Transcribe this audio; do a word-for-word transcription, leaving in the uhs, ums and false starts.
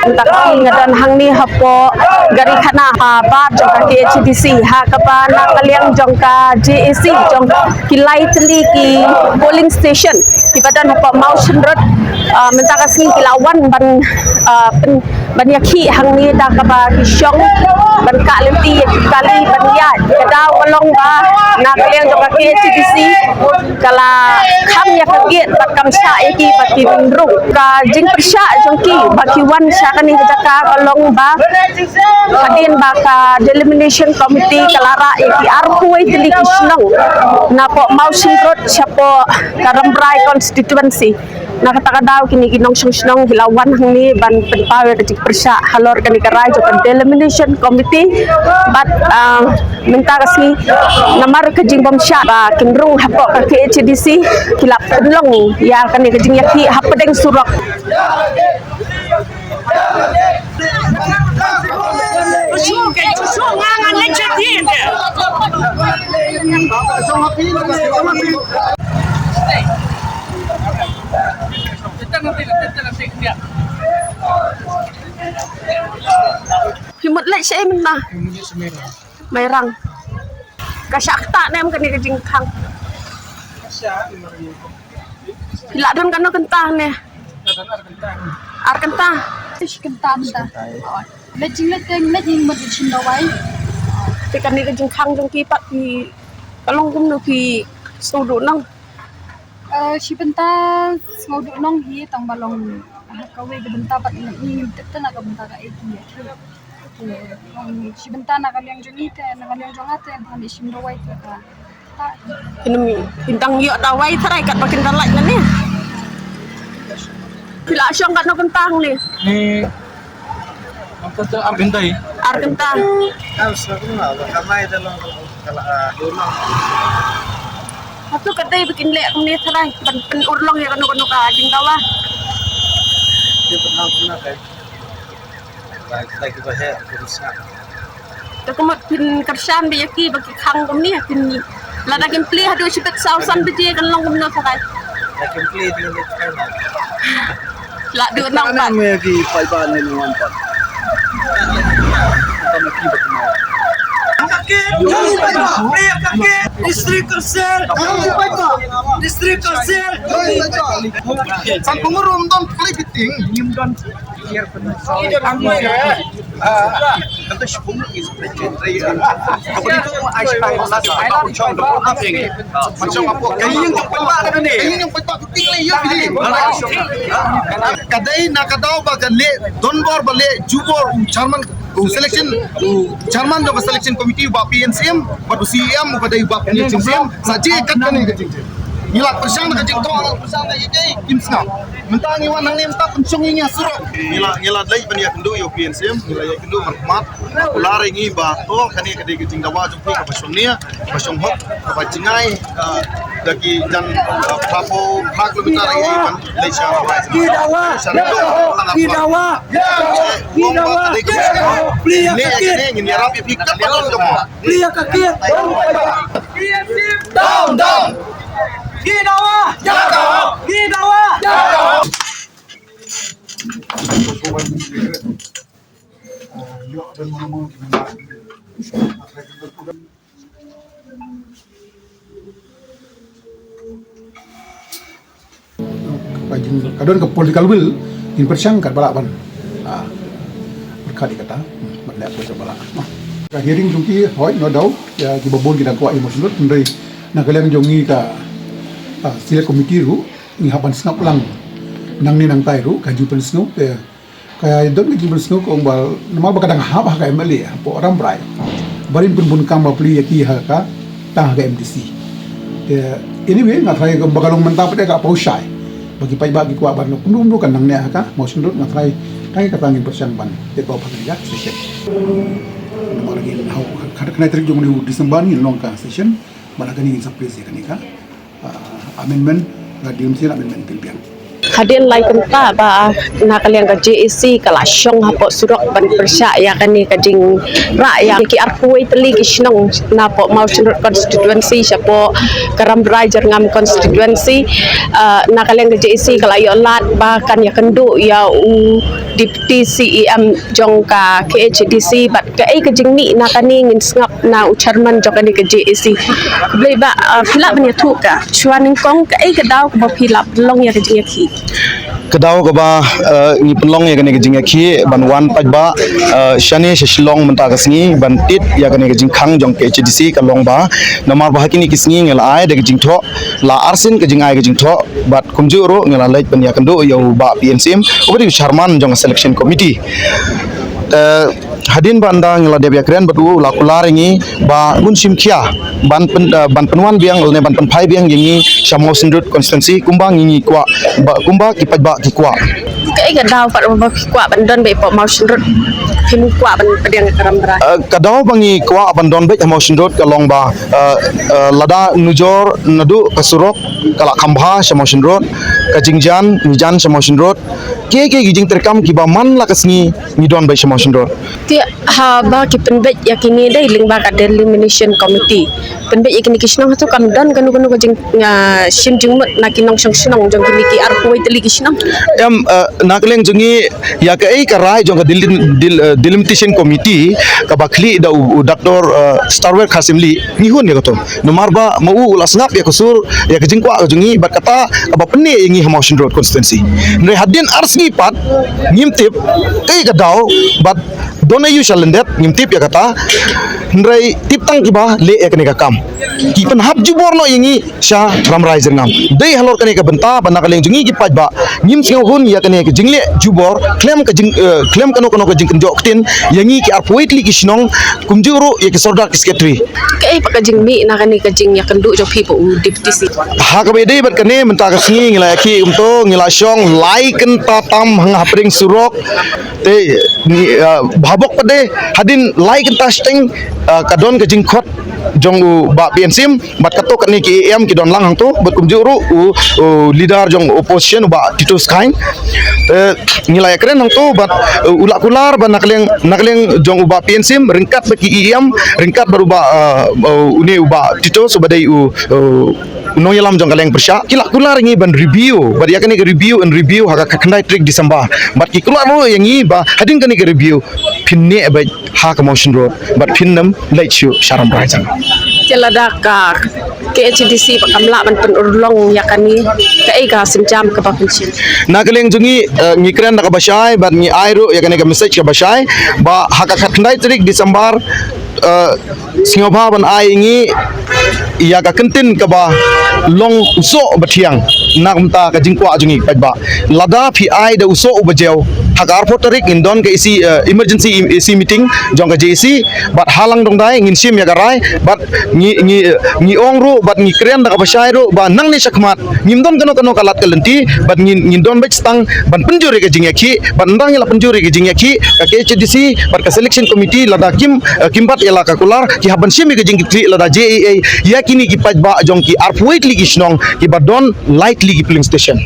Mynta ka sngi nga don hangne hapoh Garikhana ha bar jong ka K H A D C ha kaba na ka liang jong ka J A C jong ki lai tylli ki polling station kiba don hapoh Mawshynrut. Ah, mynta ka sngi ki la wan ban, ah, pyn- ban ïakhih hangne da kaba ki shong ban kah lynti ïa ki kali ban ïaid. Ka daw ka long ba na ka liang jong ka K H A D C ka la kham ïa ka gate bad kam shah ïa ki ba kin rung. Ka jingpyrshah jong ki ba ki wan sha kane ka jaka ka long ba hadien ba ka Delimitation Committee ka la rah ïa ki arphew tylli ki shnong napoh Mawshynrut shapoh ka Rambrai constituency. Na kata ka daw kine ki nongshong shnong ki la wan hangne ban pynpaw ïa ka jingpyrshah halor kane ka rai jong ka Delimitation Committee. Bad, ah, mynta ka sngi namar ka jingbymshah ba kin rung hapoh ka K H A D C ki la pynlong ïa kane ka jingïakhih hapdeng surok. Phi mut leit shaei mynta? Mairang. Ka shah ktah ne em kane ka jingkhang? Phi la don katno kynta ne? Ar kynta. Shi kynta mynta. Leit jingleit te leit jingmut shim dawai. Te kane ka jingkhang jong ki pat phi ka long kumno, phi sngewduh nong? Eh, shi bynta sngewduh nong hi tang ba long, ah, kawei ka bynta pat ngi ngim tip te na ka bynta kaei ki ïa ki. Te, um, shi bynta na ka liang jong ngi te, na ka liang jong nga te, ba ngi shim dawai te ka. Kin ym, kin dang ïoh dawai tharai katba kin da lait nangne. Phi la shong katno kynta hangne? Ni, am kynta, am kynta hi. Ar kynta. Am sa kumno, ba ka mai da long, ka la, ah, duna. Hato ka dei ba kin leh kumne tharai ban pynurlong ïa kano kano ka jingdawa. Kin pynlong kumno kai. Ba, ba ki ba heh, kin sa. Te kumno phin kyrshan ba ïa ki ba ki khang kumne, kin lada kin plie haduh shibit saw san baje kan long kumno tharai. Lada kin plie dei ne tharai. La duh nong pat. Tang me ki paidbah ne nong wan pat. Tang me ki ba kynmaw. District Council. District Council. San pengurus don kali biting. Nim don. Ka dei na ka daw ba ka leh donbor ba leh jubor u chairman u selection, u chairman jong ka selection committee u Bah P N C M bad u C E M u ka dei u Bah P N C M. Sa jia kat kane ka jingeh. Ngi la pyrshang na ka jingthoh, ngi la pyrshang na ka jingeh, kim sngap. Mynta ngi wan hangne mynta pynshong ïa ngi ha surok. Ngi la, ngi la leit ban ïakynduh ïa u P N C M, ngi la ïakynduh markhmat. U la rai ngi ba to kane ka dei ka jingdawa jong phi kaba shong nia, kaba shong hok, kaba jngai, ah, da ki jan, ah, phra phew phra kilometer ïa ngi ban leit sha. Ki dawa, ki dawa, ki dawa, plie ïa ka kit. Plie ïa ka kit. Down, down. Ki dawa, ki dawa, ki dawa. Ka jing, ka don ka political will, ngin pyrshang katba lah ban, ah, pyrkhat ïa kata, hmm, ban leh katba lah. Ka hearing jong ki, hooid, no doubt, ïa kiba bun ki dang kwah ïa Mawshynrut, hynrei na ka liang jong ngi ka, ah, select committee ruh, ngi hap ban sngap lang nangne nangtai ruh, ka jingpynsngew, te Ka don ka jingpynsngew ka ong ba namar ba ka dang hap ha ka M L A hapoh Rambrai. Ba rin pynbun kam bapli ïa ki ha ka, tang ha ka M D C. Te, anyway, nga tharai ba ka long mynta pat ka paw shai. Ba ki paidbah ki kwah ban kumno kumno kan nang ne ha ka Mawshynrut, nga tharai tang ïa kata ngin pyrshang ban take off ha ka session. Namar ngin hap ha ka khyndai tarik jong u December ngin long ka session. Bad ha kane ngin suppress ïa kane ka, ah, amendment, ka Delimitation Amendment Bill biang. Hadien lai kynta ba na ka liang ka J A C ka la shong hapoh surok ban pyrshah ïa kane ka jingrah ïa ki arphew tylli ki shnong napoh Mawshynrut constituency shapoh ka Rambrai Jyrngam constituency. Ah, na ka liang ka J A C ka la ïoh lad ba kan ïakynduh ïa u Deputy C E M jong ka K H A D C bad kaei ka jingmih na kane ngin sngap na u chairman jong kane ka J A C. Khublei bah, ah, phi lah ban ïathuh ka shuwa nyngkong kaei ka daw kaba phi lah pynlong ïa ka jingïakhih? Ka daw kaba, eh, ngi pynlong ïa kane ka jingïakhih ban wan paidbah, eh, shane sha Shillong mynta ka sngi ban tied ïa kane ka jingkhang jong K H A D C ka long ba namar ba ha kine ki sngi ngi la ai da ka jingthoh, la arsien ka jingai ka jingthoh bad kumjuh ruh ngi la leit ban ïakynduh ïa u Bah P N Syiem uba dei u chairman jong ka selection committee. Eh, hadien ba ynda ngi la dep ïakren bad u, u la kular ïa ngi ba un shim khia ban pyn, eh, ban pynwan biang lane ban pynphai biang ïa ngi sha Mawshynrut constituency kumba ngi ngi kwah, ba kumba ki paidbah ki kwah. Kaei ka daw pat ba phi kwah ban don beit hapoh Mawshynrut, phim kwah ban pdiang ïa ka Rambrai? Eh, ka daw ba ngi kwah ban don beit ha Mawshynrut ka long ba, eh, eh, lada nujor naduh ka surok ka la kham bha sha Mawshynrut, ka jingjan ngi jan sha Mawshynrut, kiei kiei ki jingtreikam kiba man la ka sngi ngi don beit sha Mawshynrut. Te haba ki pynbeit ïa kine dei lyngba ka delimitation committee. Pynbeit ïa kine ki shnong hato kam don kano kano ka jing, ah, shim jingmut na ki nongshong shnong jong kine ki arphew tylli ki shnong? Em, eh, na ka liang jong ngi ïa kaei ka rai jong ka delim-, del-, eh, delimitation committee kaba khlieh da u, u Doctor, eh, Starwell Kharshimli, ngi hun ïa kato. Namar ba ma u u la sngap ïa ka sur ïa ka jingkwah ka jong ngi bad kata kaba pynneh ïa ngi ha Mawshynrut constituency. Hynrei hadien ar sngi pat ngim tip kaei ka daw bad don aïu sha lyndet ngim tip ïa kata. Hynrei tip tang kiba leh ïa kane ka kam ki pynhap jubor noh ïa ngi sha Rambrai Jyrngam. Dei halor kane ka bynta ba na ka liang jong ngi ki paidbah ngim sngewhun ïa kane ka jingleh jubor khlem ka jing, eh, khlem kano kano ka jingkynjoh ktien ïa ngi ki arphew tylli ki shnong kumjuh ruh ïa ki sordar ki secretary. Kaei pat ka jingmih na kane ka jingïakynduh jong phi bad u Deputy C E M? Ha kaba ïadei bad kane mynta ka sngi ngi la ïakhih kumto, ngi la shong lai kynta tam ha nga hapdeng surok. Te ngi, ah, bhabok pat de hadien lai kynta shiteng, ah, ka don ka jingkhot jong u Bah P N Syiem bad kato katne ki E M ki don lang hangto bad kumjuh ruh u, u leader jong opposition u Bah Titus Chyne. Eh, ngi la ïakren hangto bad, eh, u la kular ba na ka liang, na ka liang jong u Bah P N Syiem ryngkat bad ki E M, ryngkat bad u Bah, eh, une u Bah Titus uba dei u, eh, u nongïalam jong ka liang pyrshah, ki la kular ïa ngi ban review bad ïa kane ka review and review ha ka khatkhyndai tarik December. Bad ki kular ruh ïa ngi ba hadien kane ka review phin neh beit ha ka Mawshynrut bad phin nym leit shuh sha Rambrai. Te lada ka K H A D C ba kam lah ban pynurlong ïa kane, kaei ka sienjam kaba phin shim? Na ka liang jong ngi, eh, ngi kren da kaba shai bad ngi ai ruh ïa kane ka message kaba shai ba ha ka khatkhyndai tarik December, eh, sngewbha ban ai ïa ngi ïa ka kyntien kaba long u soh ba thiang na ka bynta ka jingkwah jong ngi paidbah. Lada phi ai da u soh uba jew, ha ka arphew tarik ngin don ka E C, eh, emergency E C meeting jong ka J A C bad ha lang dong dai ngin shim ïa ka rai bad ngi, ngi, ngi ong ruh bad ngi kren da kaba shai ruh ba nangne shakhmat ngim don kano kano ka lad ka lynti bad ngin, ngin don beit tang ban pynjur ïa ka jingïakhih bad ynda ngi la pynjur ïa ka jingïakhih ka K H A D C bad ka selection committee lada kim, eh, kim bat ïa la ka kular ki hap ban shim ïa ka jingkitkhlieh lada J A A ïa kine ki paidbah jong ki arphew tylli ki shnong kiba don lai tylli ki polling station.